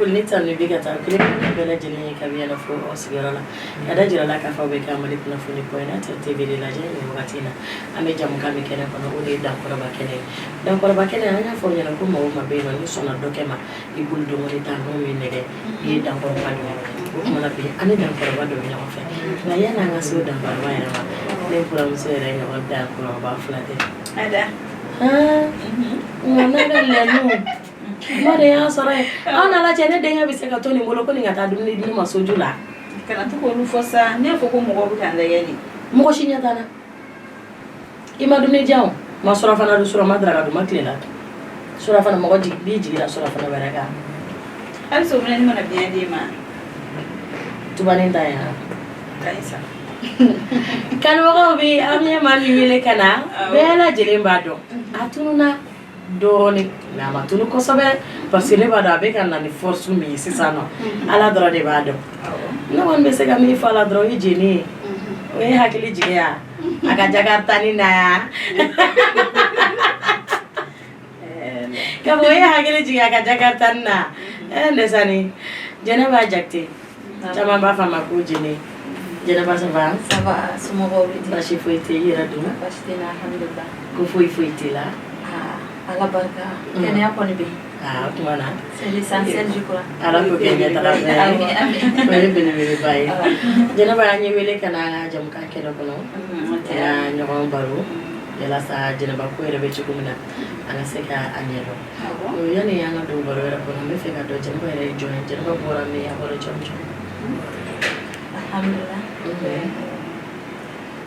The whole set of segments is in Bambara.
Foli ni tanu bɛ ka taa kelen kelen bɛɛ lajɛlen ye kabi yan fo aw sigiyɔrɔ la ka da jira la k'a fɔ aw bɛ ka Mali kunnafoni point net TV de lajɛ nin wagati in na. An bɛ jamukan min kɛnɛ kɔnɔ, o de ye Dankɔrɔba kɛnɛ ye. Dankɔrɔba kɛnɛ, an y'a fɔ aw ɲɛna ko maa o maa bɛ yen nɔ, n'i sɔnna dɔ kɛ ma i bolo dɔngɔni ta n'o min nɛgɛ, i ye dankɔrɔba dɔ ye. O tuma na bi, an ni dankɔrɔba dɔ bɛ ɲɔgɔn fɛ. Nka yanni an ka se o dankɔrɔba yɛrɛ ma, ne buramuso yɛrɛ ɲɔgɔn dankɔrɔba fila tɛ. Ada. Nka ne bɛ lɛnu kuma de y'an sɔrɔ yen. Aw n'Ala cɛ, ne denkɛ bɛ se ka to nin bolo ko nin ka taa dumuni di ne ma soju la? Kana to k'olu fɔ sa. Ne y'a fɔ ko mɔgɔw bɛ k'an lajɛ de. Mɔgɔ si ɲɛ t'an na. I ma dumuni diyan o ma, surafana dun, sura ma daraka dun, ma tilela dun, surafana mɔgɔ b'i jigi da surafana wɛrɛ kan. Halisa o minɛni mana biɲɛ d'e ma. Tubanin ta yan. Ka ɲi sa. Kanubagaw, bi an ye maa min wele ka na, bɛɛ lajɛlen b'a dɔn, a tununa dɔɔnin, mais a ma tunu kosɛbɛ, parce que ne b'a dɔn a bɛ ka na ni force min ye sisan nɔ, Ala dɔrɔn de b'a dɔn. Ne kɔni bɛ se ka min fɔ a la dɔrɔn, o ye jeni ye, o ye hakili jigin yan a ka jakartani na yan ka fɔ o ye hakili jigin a ka jakartani na. Ɛ ndesani, Jɛnɛba Jakite, caman b'a fɔ a ma ko Jɛnɛ. Jɛnɛba, ça va? Ça va, somɔgɔw bɛ di? Baasi foyi tɛ i yɛrɛ dun? Baasi tɛ n na, alhamdulilah. Ko foyi foyi t'i la? Ah, Ala barika, kɛnɛya kɔni bɛ yen. Aa, o tuma na C'est l'essentiel, je crois. Ala k'o kɛ ɲɛtaga fɛ. Amin, amin. O ye belebeleba ye. Jɛnɛba, an ye wele ka na an ka jamukan kɛnɛ kɔnɔ, an ka ɲɔgɔn baro yalasa Jɛnɛba ko yɛrɛ bɛ cogo min na, an ka se ka a ɲɛdɔn. Yanni an ka don baro yɛrɛ kɔnɔ, n bɛ fɛ ka dɔn Jɛnɛba yɛrɛ ye jɔn ye. Jɛnɛba bɔra min, a bɔra jɔn jɔn? Alhamdulilah.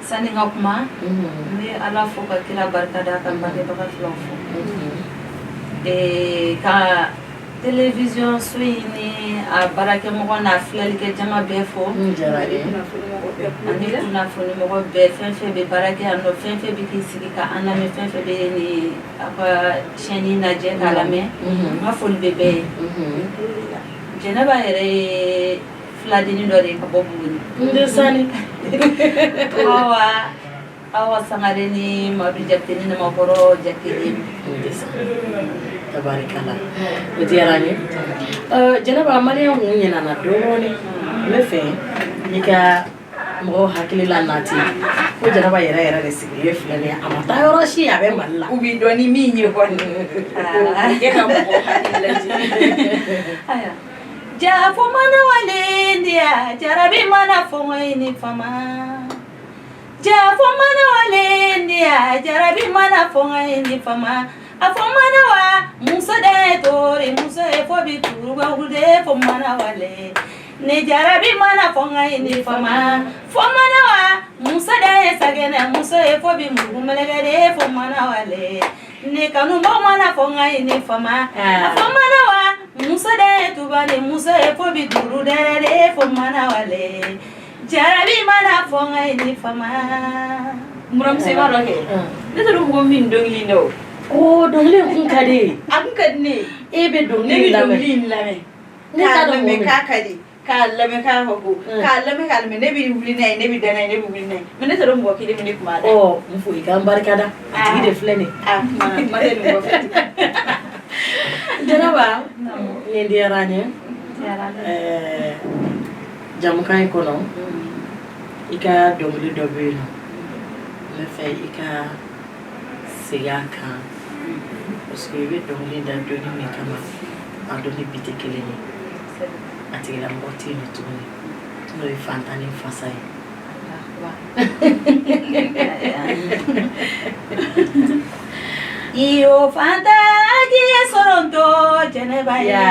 Sani n ka kuma, n bɛ Ala fo ka kira barika da, ka n bangebaga filaw fo. Ka télévision so in ni a baarakɛmɔgɔ n'a filɛlikɛ jama bɛɛ fo. N diyara n ye. Ani kunnafoni mɔgɔ bɛɛ, fɛn fɛn bɛ baara kɛ yan nɔ, fɛn fɛn bɛ k'i sigi ka an lamɛn, fɛn fɛn bɛ ni aw ka chaîne lajɛ k'a lamɛn, n ka foli bɛ bɛɛ ye. Jɛnɛba yɛrɛ ye filadennin dɔ de ye ka bɔ Buguni. Ndesani. Awa Sangare ni Madu Jakite ni Namakɔrɔ Jakite. Ndesani, tabarikala, o diyara n ye. Jɛnɛba, maliyɛn kun ɲinɛna dɔɔnin. N bɛ fɛ i ka mɔgɔw hakili la nati ko Jɛnɛba yɛrɛ yɛrɛ de sigilen filɛ nin ye, a ma taa yɔrɔ si, a bɛ Mali la. U b'i dɔn ni min ye kɔni, o kɛ ka mɔgɔw hakili lajigin. Ayiwa. Jafo mana walendiya, jarabi mana fɔngɔ ni fama. Jafo mana walendiya, jarabi mana fɔngɔ ni fama. A fɔ mana wa muso de tori muso ye fo bi turuba de fo mana wale. Ne jarabi mana fɔngɔ ni fama. Fo mana wa muso de ye sagɛnɛ muso ye fo bi mugu mɛlɛkɛ de fo mana wale. Ne kanubaw mana fɔngɔ ni fama. A fɔ mana wa muso de ye tuba ni muso ye fo bi duuru dɛrɛ de fo mana wale. Jarabi mana fɔngɔ ni fama. Buramuso, i b'a dɔn kɛ, ne t'a dɔn mɔgɔ min dɔnkili in da o. Ko dɔnkili in kun ka di ye. A kun ka di ne ye. E bɛ Ne dɔnkili bɛ lamɛn? Dɔnkili in lamɛn. Ne t'a K'a dɔn mɔgɔ lamɛn min. k'a ka di, k'a lamɛn k'a fɔ ko k'a lamɛn k'a lamɛn, ne bɛ wuli n'a ye, ne bɛ da n'a ye, ne bɛ wuli n'a ye, mais ne t'a dɔn mɔgɔ kelen min ne tun b'a da. Ɔ, n fo i ka n barika da, a tigi de filɛ nin ye. A kuma kuma tɛ nin kɔfɛ. Jɛnɛba, nin diyara n ye. Jamukan in kɔnɔ, i ka dɔnkili dɔ bɛ yen nɔ, n bɛ fɛ i ka segin a kan, parce que i bɛ dɔnkili da donni min kama, a dɔn ni bi tɛ kelen ye. A tigilamɔgɔ tɛ yen nɔ tuguni, n'o ye fantan ni fasa ye. Iyo fanta k'i ye sɔrɔntɔ Jɛnɛba ye.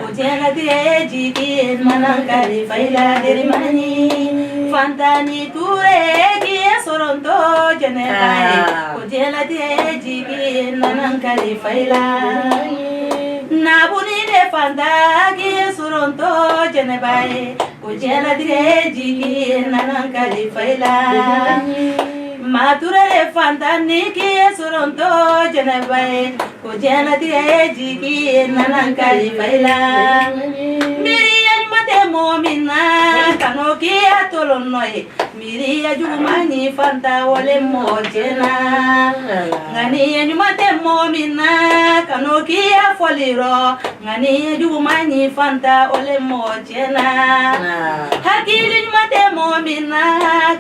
O diɲɛlatigɛ ye jigi ye mana kalifa i la derimani. Fantani Ture k'i ye sɔrɔntɔ Jɛnɛba ye. O diɲɛlatigɛ ye jigi ye nana kalifa i la. Nabuni de fanta k'i ye sɔrɔntɔ Jɛnɛba ye. O diɲɛlatigɛ ye jigi ye nana kalifa i la. Mature de fantan ni k'i ye sɔrɔntɔ Jɛnɛba ye. Ko diɲɛlatigɛ ye jigi ye nana kalifa i la. Miiriya ɲuman tɛ mɔgɔ min na, kan'o k'i ya to. tolon nɔ ye miiriya jugu man ɲi fanta o le mɔgɔ tiɲɛna ŋaniya ɲuman tɛ mɔgɔ min na kan'o k'i ya fɔli rɔ ŋaniya jugu man ɲi fanta o le mɔgɔ tiɲɛna hakili ɲuman tɛ mɔgɔ min na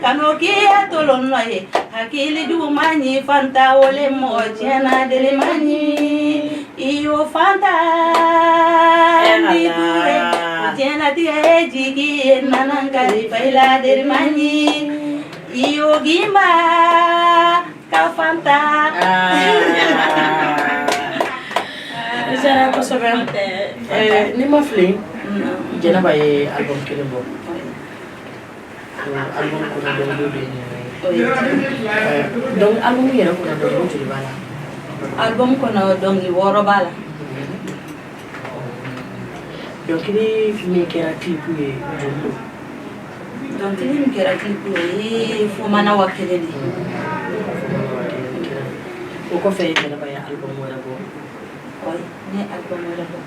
kan'o k'i ya tolon nɔ ye hakili jugu man ɲi fanta o le mɔgɔ tiɲɛna deli man ɲi iyo fanta ni ture o diɲɛlatigɛ ye jigi ye nana kalifa i la deli man ɲi iyo gimba ka fanta. Diyara kosɛbɛ. Ni ma fili, Jɛnɛba ye album kelen bɔ. Album kɔnɔ dɔnkiliw de ye ninnu ye. Donc album yɛrɛ kɔnɔ, dɔnkili joli b'a la? Album kɔnɔ, dɔnkili 6 b'a la. Dɔnkili min kɛra clip ye, joli don? Dɔnkili min kɛra clip ye, o ye Fomana wa kelen de ye. O kɔfɛ, Jɛnɛba ye album wɛrɛ bɔ? Oui, ne ye album wɛrɛ bɔ.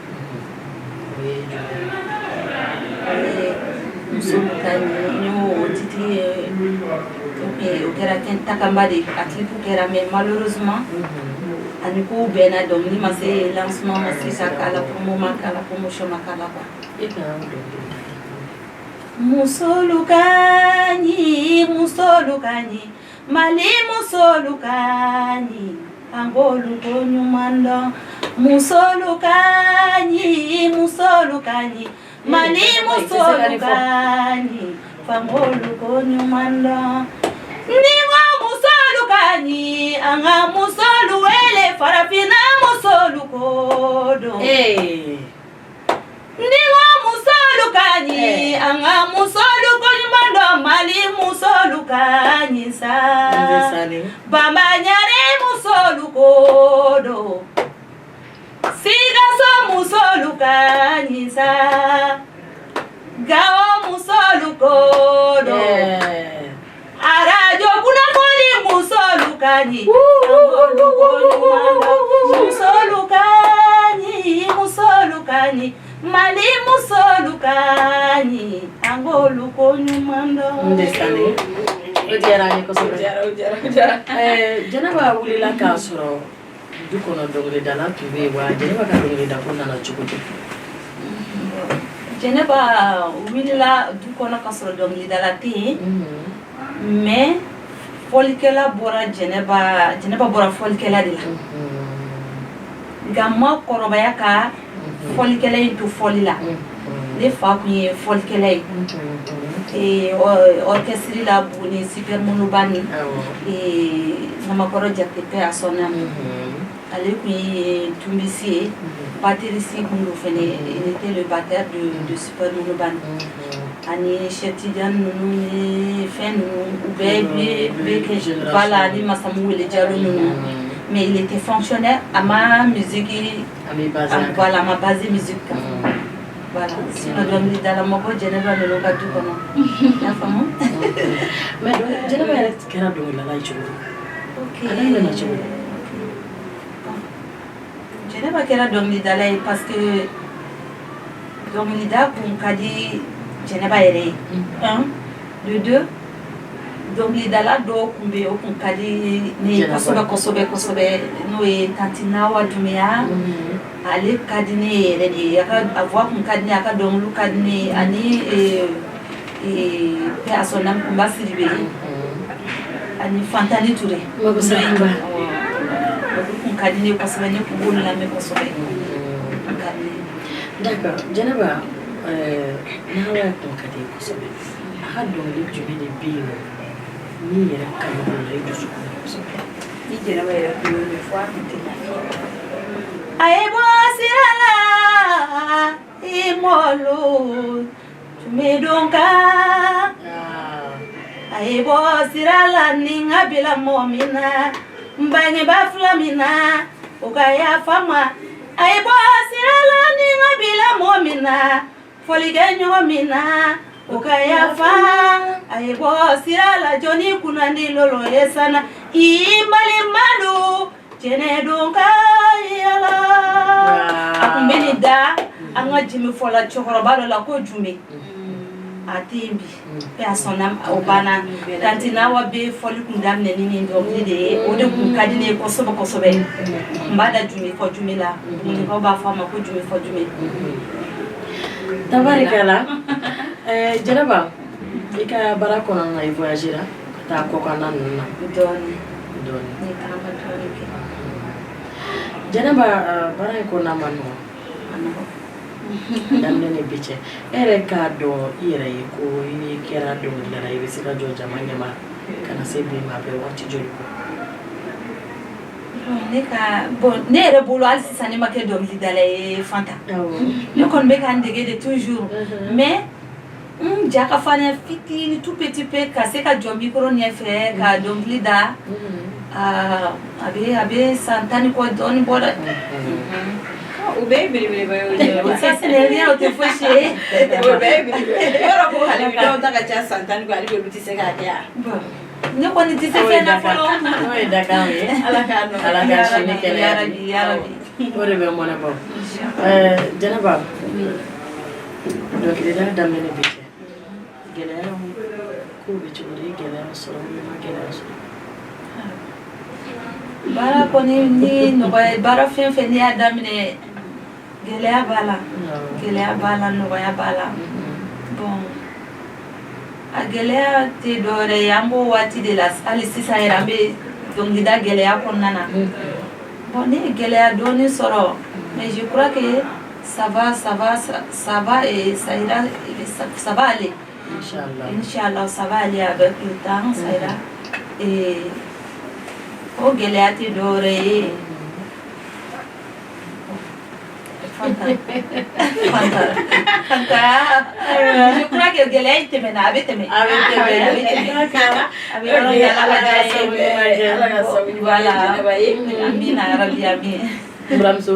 O ye jumɛn ye? O ye Muso ka ɲi, n y'o titre ye. O kɛra fɛn takamba de ye, a clip kɛra, mais malheureusement ani kow bɛnna, dɔnkili ma se, lancement ma se ka k'a la, promo ma k'a la, promotion ma k'a la quoi. E ka dɔnkili da. Musolu ka ɲi, musolu ka ɲi, Mali musolu ka ɲi, an k'olu ko ɲuman dɔn. Musolu ka ɲi, musolu ka ɲi, Mali musolu ka ɲi, f'an k'olu ko ɲuman dɔn. Ni ko musolu ka ɲi, an ka musolu wele, farafinna musolu ko don. Ni ko musolu ka ɲi, an ka musolu ko ɲuman dɔn, Mali musolu ka ɲi sa. Bamba Ɲare musolu ko don, Sikaso musolu ka ɲi sa, Gawo musolu ko don, arajo kunnafoni musolu ka ɲi, an k'olu ko ɲuman dɔn. Musolu ka ɲi, musolu ka ɲi, Mali musolu ka ɲi, an k'olu ko ɲuman dɔn. Ndesani, o diyara an ye kosɛbɛ. O diyara, o diyara. Jɛnɛba wulila k'a sɔrɔ du kɔnɔ dɔnkilidala tun bɛ yen wa? Jɛnɛba ka dɔnkilida ko nana cogo di? Jɛnɛba wulila du kɔnɔ ka sɔrɔ dɔnkilidala tɛ yen, mais fɔlikɛla bɔra Jɛnɛba, Jɛnɛba bɔra fɔlikɛla de la, nka n ma kɔrɔbaya ka fɔlikɛla in to fɔli la. Ne fa tun ye fɔlikɛla ye orchestre la Buguni, Super Mono Band, Namakɔrɔ Jakite, paix à son âme. Ale tun ye tumbisi ye, batteriste kun don fɛnɛ, il était le batteur de Super Mono Band ani Cheikh Tidiane ninnu ni fɛn ninnu, u bɛɛ bɛ kɛ, voilà, ni Masamu Wele Jalo ninnu. Mais il était fonctionnaire, a ma musique, voilà, a ma basé musique kan, voilà. Sinon dɔnkilidala ma bɔ Jɛnɛba ninnu ka du kɔnɔ, i y'a faamu. Mais Jɛnɛba yɛrɛ kɛra dɔnkilidala ye cogo di? A daminɛna cogo di? Jɛnɛba kɛra dɔnkilidala ye parce que dɔnkilida kun ka di Jɛnɛba yɛrɛ ye, un. De deux, dɔnkilidala dɔw kun bɛ yen, o kun ka di ne ye kosɛbɛ kosɛbɛ kosɛbɛ, n'o ye tantie Nawa Doumbia. Ale ka di ne yɛrɛ de ye, a ka a voix kun ka di ne ye, a ka dɔnkiliw ka di ne ye, ani paix à son âme, Kunba Sidibe ani Fantani Touré. Olu kun ka di ne ye kosɛbɛ, ne kun b'olu lamɛn kosɛbɛ, kun ka di ne ye. D'accord. Jɛnɛba, Nawa kun ka di ye kosɛbɛ. A ka dɔnkili jumɛn de bɛ yen nɔ min yɛrɛ kanu donna i dusukun na kosɛbɛ? Ni Jɛnɛba yɛrɛ tun y'o mɛn, fo a tun tɛ lafiya. A ye bɔ sira la, i mɔlu tun bɛ don kan. A ye bɔ sira la ni n ka bila mɔgɔ min na, n bangebaa fila min na, o ka yafa n ma. A ye bɔ sira la ni n ka bila mɔgɔ min na, fɔlikɛ ɲɔgɔn min na, o ka yafa. A ye bɔ sira la, jɔnni kunnandi lolo ye sana i balimalu jɛnɛ don ka yala. A kun bɛ nin da an ka jimi fɔla cɛkɔrɔba dɔ la ko Jumbe. A tɛ yen bi, paix à son âme. O banna. Tantie Nawa bɛ fɔli kun daminɛ ni nin dɔnkili de ye. O de kun ka di ne ye kosɛbɛ kosɛbɛ. N b'a da jumi fɔ jumi la. Bugunikaw b'a fɔ a ma ko jumi fɔ jumi. Tabarikala. Jɛnɛba, i ka baara kɔnɔna na, i voyagera ka taa kɔkanna ninnu na? Dɔɔni. Dɔɔni. N ye tagama dɔɔni kɛ. Jɛnɛba, baara in kɔnɔna ma nɔgɔn. A nɔgɔn. Daminɛ ni bi cɛ, e yɛrɛ k'a dɔn i yɛrɛ ye ko i kɛra dɔnkilidala, i bɛ se ka jɔ jama ɲɛma ka na se bi ma, a bɛ waati joli bɔ? Ne ka, bon, ne yɛrɛ bolo, hali sisan ne ma kɛ dɔnkilidala ye, Fanta. Ne kɔni bɛ ka n dege de toujours, mais n ja ka farinya fitini, tout petit peu, ka se ka jɔ micro ɲɛfɛ ka dɔnkili da. Aa, a bɛ san 10 ni kɔ dɔɔni bɔ dɛ. O bɛɛ ye belebeleba ye o Jɛnɛba. Ça, ce n'est rien, o tɛ fosi ye. O bɛɛ ye belebele. Yɔrɔ ko hali bi dɔw ta ka ca san 10 ni kɔ, hali bi olu tɛ se k'a kɛ yan. Bon, ne kɔni tɛ se fɛn na fɔlɔ. N'o ye dakan ye. Ala k'a nɔgɔya. Ala ka sini kɛnɛya. Yarabi, yarabi. O de bɛ mɔnɛ bɔ. Jɛnɛba, dɔnkilida daminɛ ni bi cɛ, gɛlɛyaw kow bɛ cogo di? I ye gɛlɛya sɔrɔ ou i ma gɛlɛya sɔrɔ? Baara kɔni ni nɔgɔya, baara fɛn fɛn n'i y'a daminɛ, gɛlɛya b'a la. Gɛlɛya b'a la, nɔgɔya b'a la. Bon, a gɛlɛya tɛ dɔwɛrɛ ye, an b'o waati de la hali sisan yɛrɛ, an bɛ dɔnkilida gɛlɛya kɔnɔna na. Bon, ne ye gɛlɛya dɔɔni sɔrɔ, mais je crois que ça va, ça va, ça va et ça ira, ça va aller. Inchallah. Inch'Allah, ça va aller avec le temps, ça ira. Et o gɛlɛya tɛ dɔwɛrɛ ye. Fanta, Fanta, Fanta, je crois que gɛlɛya in tɛmɛna, a bɛ tɛmɛ. A bɛ tɛmɛ. A bɛ tɛmɛ. A bɛ yɔrɔ min, Ala ka sababu ɲuman kɛ. Ala ka sababu ɲuman kɛ. Voilà. Jɛnɛba ye. Amina yarabi, amin. N buramuso,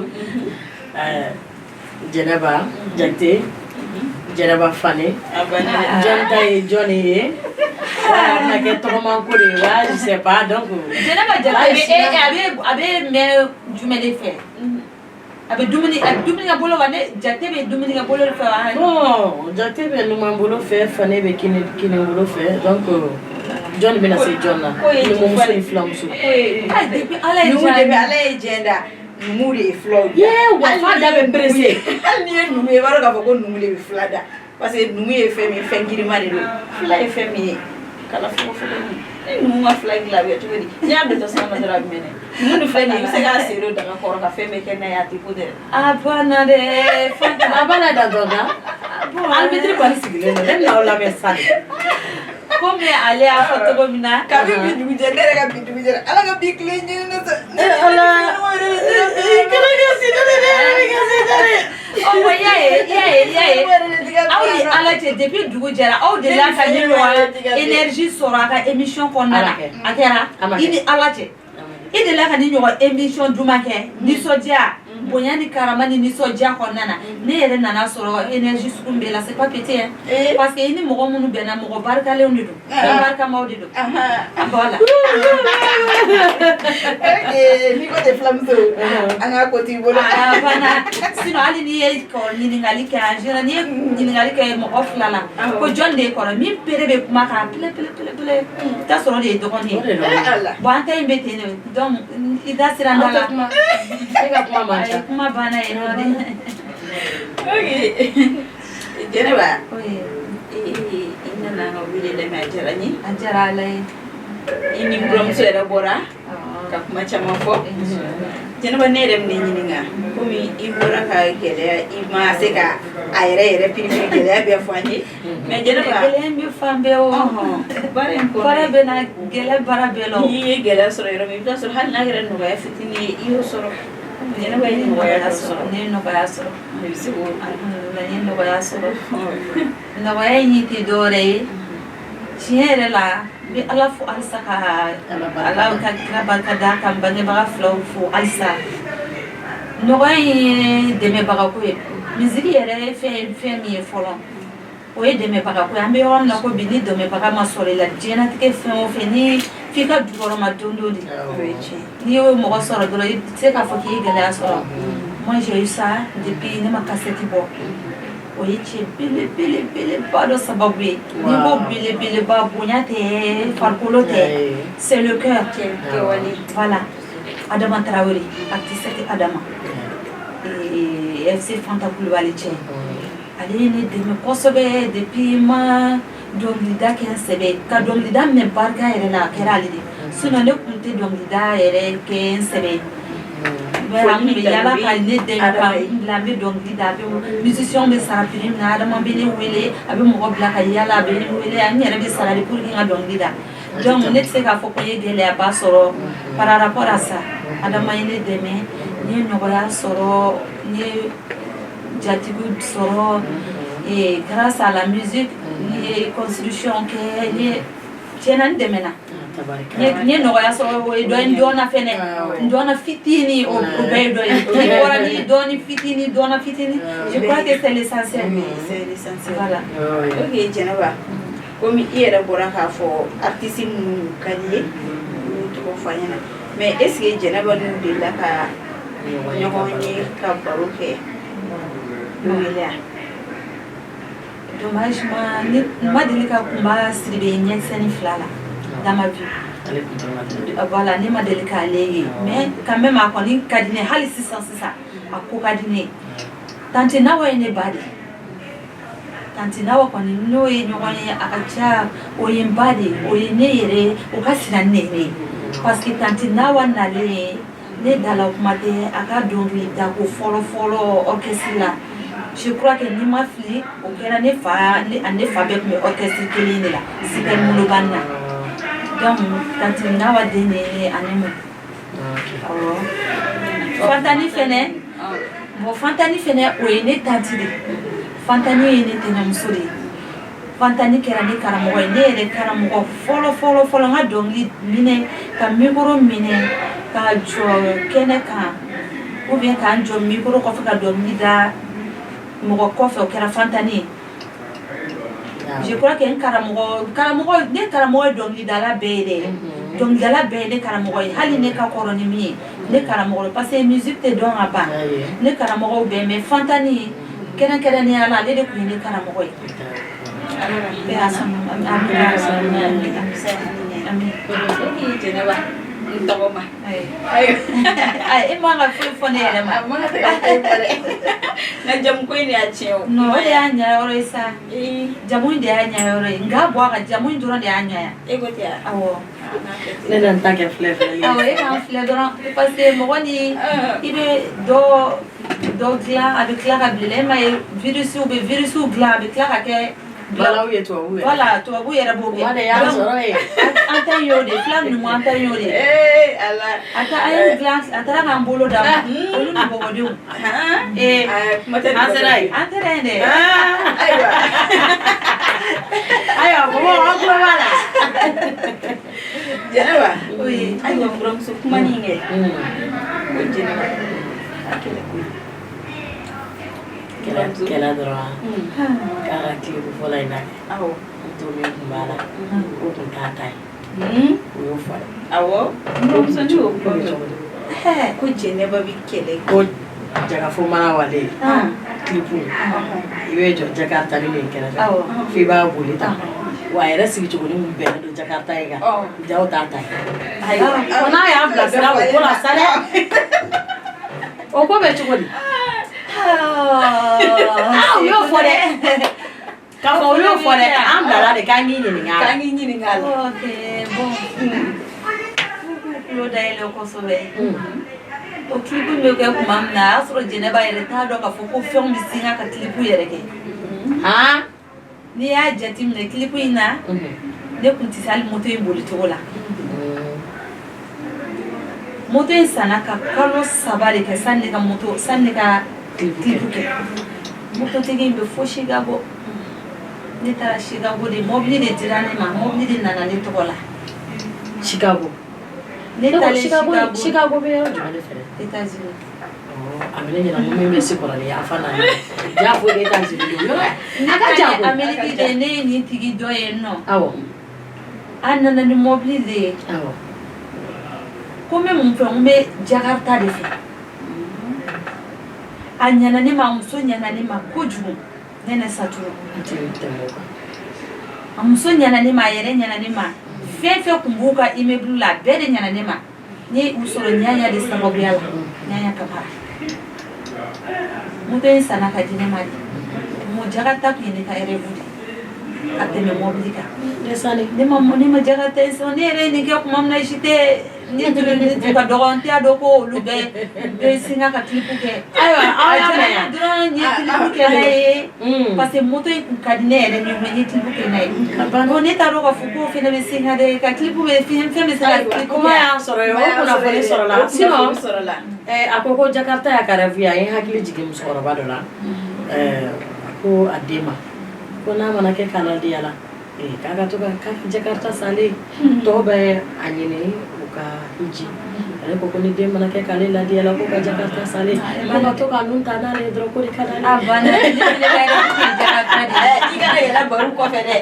Jɛnɛba Jakite, Jɛnɛba Fane. A banna dɛ. Jɔn ta ye jɔn ye? Wa a bɛna kɛ tɔgɔman ko de ye wa, je sais pas, donc. Jɛnɛba Jakite bɛ a bɛ mɛn jumɛn de fɛ? A bɛ dumuni kɛ bolo wa? Ne Jakite bɛ dumuni kɛ bolo de fɛ wa? Bon, Jakite bɛ numan bolo fɛ, Fane bɛ kini bolo fɛ, donc jɔn bɛna se jɔn na? Ko ye Numumuso ni filamuso. Ko ye Ayi, depuis Ala ye numu de bɛ diya. Ala ye diɲɛ da, numu de ye filaw da. Ye wa fa da bɛ pressé. Hali n'i ye numu ye, i b'a dɔn k'a fɔ ko numu de bɛ fila da, parce que numu ye fɛn min ye, fɛn girinma de don. Fila ye fɛn min ye, kala fogofogo. Ni numu ka fila dilan, a bɛ kɛ cogo di? N'i y'a don tasuma na dɔrɔn, a bɛ mɛnɛ. Numu ni filɛ nin ye, i bɛ se k'a sen don daga kɔrɔ ka fɛn bɛɛ kɛ n'a ye, a tɛ ko dɛ. A banna dɛ, Fanta. A b'a da dɔn kan. Arbitre kɔni sigilen don, ne bɛna aw lamɛn sisan de. Komi ale y'a fɔ cogo min na. Kabi bi dugu jɛ, ne yɛrɛ ka bi dugu jɛra, Ala ka bi tile ɲini ne fɛ. Ne Ala kana kɛ sida de dɛ, ne kɛ sida de. Ɔ bɔn, i y'a ye, i y'a ye, i y'a ye. Aw ni Ala cɛ, depuis dugu jɛra, aw delila ka ne ɲɔgɔn énergie sɔrɔ a ka émission kɔnɔna na? A kɛra? A ma I ni kɛ. Ala cɛ, i delila ka ni ɲɔgɔn émission duman kɛ, nisɔndiya, bonya ni karama ni nisɔndiya kɔnɔna na? Ne yɛrɛ nana sɔrɔ énergie sugu min b'e la, c'est pas petit hein. Parce que i ni mɔgɔ minnu bɛnna, mɔgɔ barikalenw de don, fɛn barikamaw de don. Voilà. Ok, n'i ko ten, filamuso, an ka ko t'i bolo. Ah, banna. Sinon hali n'i ye ɲininkali kɛ, en général n'i ye ɲininkali kɛ mɔgɔ fila la ko jɔn de ye kɔrɔ, min pere bɛ kuma kan pele pele pele pele, i t'a sɔrɔ o de ye dɔgɔnin O de ye. don. Ala. Bon, an ta in bɛ ten de, donc i da sera n da Aw la. tɛ kuma, e ka kuma man Ayi, ca. kuma banna yen nɔ de. Ok, Jɛnɛba. Oui. I nana an ka wele lamɛn, a diyara n ye. A diyara Ala ye. I ni buramuso yɛrɛ bɔra ka kuma caman fɔ. Jɛnɛba, ne yɛrɛ bɛ ne ɲininka, komi i bɔra ka gɛlɛya, i ma se ka a yɛrɛ yɛrɛ piripiri gɛlɛya bɛɛ fɔ an ye, mais Jɛnɛba. Gɛlɛya in bɛ fan bɛɛ o. Baara in kɔnɔ. Baara bɛ na gɛlɛya, baara bɛɛ la o. N'i ye gɛlɛya sɔrɔ yɔrɔ min, i bɛ taa sɔrɔ hali n'a kɛra nɔgɔya fitinin ye, i y'o sɔrɔ. Jɛnɛba ye nɔgɔya dɔ sɔrɔ? Ne ye nɔgɔya sɔrɔ. I bɛ se k'o Alhamdulilah, n ye nɔgɔya sɔrɔ. Nɔgɔya in tɛ dɔwɛrɛ ye, tiɲɛ yɛrɛ la, n bɛ Ala fo halisa ka Ala ka kira barika da, ka n bangebaga filaw fo halisa. Nɔgɔya in ye dɛmɛbagako ye. Musique yɛrɛ ye fɛn min ye fɔlɔ, o ye dɛmɛbagako ye. An bɛ yɔrɔ min na ko bi, ni dɛmɛbaga ma sɔrɔ i la, diɲɛlatigɛ fɛn o fɛn, ni f'i ka jukɔrɔma don don de. O ye tiɲɛ. N'i y'o mɔgɔ sɔrɔ dɔrɔn, i tɛ se k'a fɔ k'i ye gɛlɛya sɔrɔ. Moi, j'ai eu ça depuis ne ma cassette bɔ. O ye cɛ belebelebeleba dɔ sababu ye. N'i ko belebeleba, bonya tɛ, farikolo tɛ, c'est le cœur. Kɛwale. Voilà, Adama Traoré, artiste Adama, FC Fanta Kulubali cɛ, ale ye ne dɛmɛ kosɛbɛ depuis ma dɔnkilida kɛ n sɛbɛ ka dɔnkilida minɛ barika yɛrɛ la. A kɛra ale de, sinon ne tun tɛ dɔnkilida yɛrɛ kɛ n sɛbɛ ye. An tun bɛ yala ka ne dɛmɛ ka n bila n bɛ dɔnkili da. A bɛ musicien bɛ sara prix min na, Adama bɛ ne wele, a bɛ mɔgɔ bila ka yala, a bɛ ne wele, n yɛrɛ bɛ sara de pour que n ka dɔnkili da. Donc ne tɛ se k'a fɔ ko n ye gɛlɛyaba sɔrɔ par rapport à ça. Adama ye ne dɛmɛ, n ye nɔgɔya sɔrɔ, n ye jatigiw sɔrɔ, et grâce à la musique n ye construction kɛ, n ye tiɲɛna n dɛmɛna, n ye nɔgɔya sɔrɔ. O ye dɔ ye. N dɔnna fɛnɛ, n dɔnna fitinin, o bɛɛ ye dɔ ye. N'i bɔra ni dɔɔni fitinin, dɔnna fitinin, je crois que c'est l'essentiel. C'est l'essentiel. Voilà. Ok Jɛnɛba, komi i yɛrɛ bɔra k'a fɔ artiste minnu ka di ye, i y'u tɔgɔ fɔ an ɲɛna, mais est ce que Jɛnɛba n'u delila ka ɲɔgɔn ye ka baro kɛ don kelen wa? Dommage, ma ne ma deli ka Kunba Sidibe ɲɛkisɛni fila la dans ma vie. Voilà, ne ma deli k'ale ye, mais quand même a kɔni ka di ne hali sisan sisan, a ko ka di ne ye. Tantie Nawa ye ne ba de ye. Tantie Nawa kɔni, n'o ye ɲɔgɔn ye, a ka ca, o ye n ba de ye, o ye ne yɛrɛ, o ka sina ni ne yɛrɛ ye, parce que Tantie Nawa nalen ne dala kuma tɛ a ka dɔnkili dako fɔlɔ fɔlɔ orchestre la. Je crois que ni ma fili, o kɛra ne fa ne ani ne fa bɛɛ tun bɛ orchestre kelen de la, Super Molobani na. Donc Tantie Nawa den de ye ne ani mun. Awɔ, Fantani fɛnɛ, bon, Fantani fɛnɛ, o ye ne tantie de ye. Fantani ye ne tɛnɛmuso de ye. Fantani kɛra ne karamɔgɔ ye, ne yɛrɛ karamɔgɔ fɔlɔ fɔlɔ fɔlɔ. N ka dɔnkili minɛ, ka micro minɛ ka jɔ kɛnɛ kan, ou bien k'an jɔ micro kɔfɛ ka dɔnkili da mɔgɔ kɔfɛ, o kɛra Fantani ye. Je crois que n karamɔgɔ karamɔgɔ, ne karamɔgɔ ye dɔnkilidala bɛɛ ye dɛ. Dɔnkilidala bɛɛ ye ne karamɔgɔ ye, hali ne ka kɔrɔ ni min ye, ne karamɔgɔ, parce que musique tɛ dɔn ka ban. Ne karamɔgɔw bɛɛ, mais Fantani kɛrɛnkɛrɛnnenya la, ale de tun ye ne karamɔgɔ ye. Paix à son âme. Amin, amin. Ok Jɛnɛba, n tɔgɔma. Ayi, e man ka foyi fɔ ne yɛrɛ ma. A man ka se ka foyi fɔ dɛ, nka jamu ko in de y'a tiɲɛ o. Non, o de y'a ɲa yɔrɔ ye sa. Jamu in de y'a ɲa yɔrɔ ye, nka bɔ a kan, jamu in dɔrɔn de y'a ɲa ya. E ko ten wa? Awɔ. Ne na n ta kɛ filɛ filɛli ye. Awɔ, e k'an filɛ dɔrɔn, parce que mɔgɔ ni i bɛ dɔ dɔ dilan, a bɛ tila ka bila e ma ye, virus bɛ virus dilan, a bɛ tila ka kɛ. Balawu ye tubabu yɛrɛ. Voilà, tubabu yɛrɛ b'o kɛ. Kuma de y'a sɔrɔ yen. An ta in y'o de fila ninnu, an ta in y'o de. Ee Ala. A ta an ye dilan, a taara k'an bolo da olu ni bɔgɔdenw. Ee. Kuma tɛ. An sera yen. An taara yen dɛ. Ayiwa. Ayiwa mɔgɔw, an tulo b'a la. Jɛnɛba. Oui. Ayiwa, n buramuso, kuma nin kɛ. Ko Jɛnɛba a kɛlɛ koyi. Kɛlɛ kɛlɛ dɔrɔn k'a ka clip fɔlɔ in na kɛ. Awɔ. Moto min tun b'a la, o tun t'a ta ye. O y'o fɔ dɛ. Awɔ. N buramuso, ne y'o Ko kuma bɛ mɛn. cogo di? Ko Jɛnɛba bi kɛlɛ. Ko jagafo mana wale clip, i bɛ jɔ Jakarta ni nin kɛrɛfɛ, f'i b'a boli tan wa, a yɛrɛ sigi cogo ni mun bɛnnen don Jakarta in kan, jaw t'a ta ye. Ayiwa. Ko n'a y'an bilasira o ko la sa dɛ, o ko bɛ cogo di? Ah, u y'o fɔ dɛ, k'a fɔ u y'o fɔ dɛ, an bilala de k'an k'i ɲininka a la. K'an k'i ɲininka a la. Ok, bon. K'u tulo dayɛlɛ kosɛbɛ. O clip bɛ kɛ tuma min na, a y'a sɔrɔ Jɛnɛba yɛrɛ t'a dɔn k'a fɔ ko fɛnw bɛ singa ka clip yɛrɛ kɛ. N'i y'a jateminɛ clip in na, ne kun tɛ se hali moto in boli cogo la. Moto in sanna ka kalo 3 de kɛ sani ne ka moto, sani ne ka clip kɛ. Mototigi in bɛ fo Chicago. Ne taara Chicago de, mobili de dira ne ma, mobili de nana ne tɔgɔ la. Chicago. Ne taalen Chicago. Chicago. Chicago bɛ yɔrɔ jumɛn de fɛ? États-Unis. A bɛ ne ɲɛna ko min bɛ se kɔrɔlen yan fan na, ja fo États-Unis don yɔrɔ Ne a ka jan taalen koyi. Amérique de, ne ye nin tigi dɔ ye nɔ. A nana ni mobili de ye. Ko n bɛ mun fɛ? N bɛ Jakarta de fɛ. A ɲɛna ne ma, a muso ɲɛna ne ma kojugu. Nɛnɛ Saturu. N tɛ tɛmɛ o kan. A muso ɲɛna ne ma, a yɛrɛ ɲɛna ne ma. Fɛn fɛn kun b'u ka immeuble la, a bɛɛ de ɲɛna ne ma. Ne ye u sɔrɔ Ɲaɲa de sababuya la, Ɲaɲa Kamara. Moto in sanna ka di ne ma de. Mo Jakarta kun ye ne ka rêve de ka tɛmɛ mobili kan. Ne ma Jakarta in sɔrɔ. Ne yɛrɛ ye nin kɛ tuma min na, j'étais ne tun ne tun ka dɔgɔ, n t'a dɔn ko olu bɛɛ bɛ singa ka clip kɛ. Ayiwa, aw A y'a diyara mɛn n ye yan. dɔrɔn, n ye clip kɛ n'a ye. Parce que moto in kun ka di ne yɛrɛ min ye, n ye clip kɛ n'a ye. A banna. Bon, ne t'a dɔn k'a fɔ k'o fɛnɛ bɛ singa dɛ, ka clip bɛ fɛn bɛ se ka clip Kuma kɛ. y'an sɔrɔ yen, o kunnafoni sɔrɔla. Sinon sɔrɔla. A ko ko Jakarta y'a ka rêve ye. A ye n hakili jigin musokɔrɔba dɔ la. A ko a den ma ko n'a mana kɛ k'a ladiya la, k'a ka to ka k'a ka Jakarta salen tɔw bɛ a ɲini u ka hiji. Ale ko ko ni den mana kɛ k'ale ladiya la, ko ka Jakarta salen, ko ka to ka nun ta n'ale ye dɔrɔn, ko de ka d'ale A ye. banna, ne fɛnɛ ka rêve kun ye Jakarta de ye. I kana yɛlɛ baro kɔfɛ dɛ.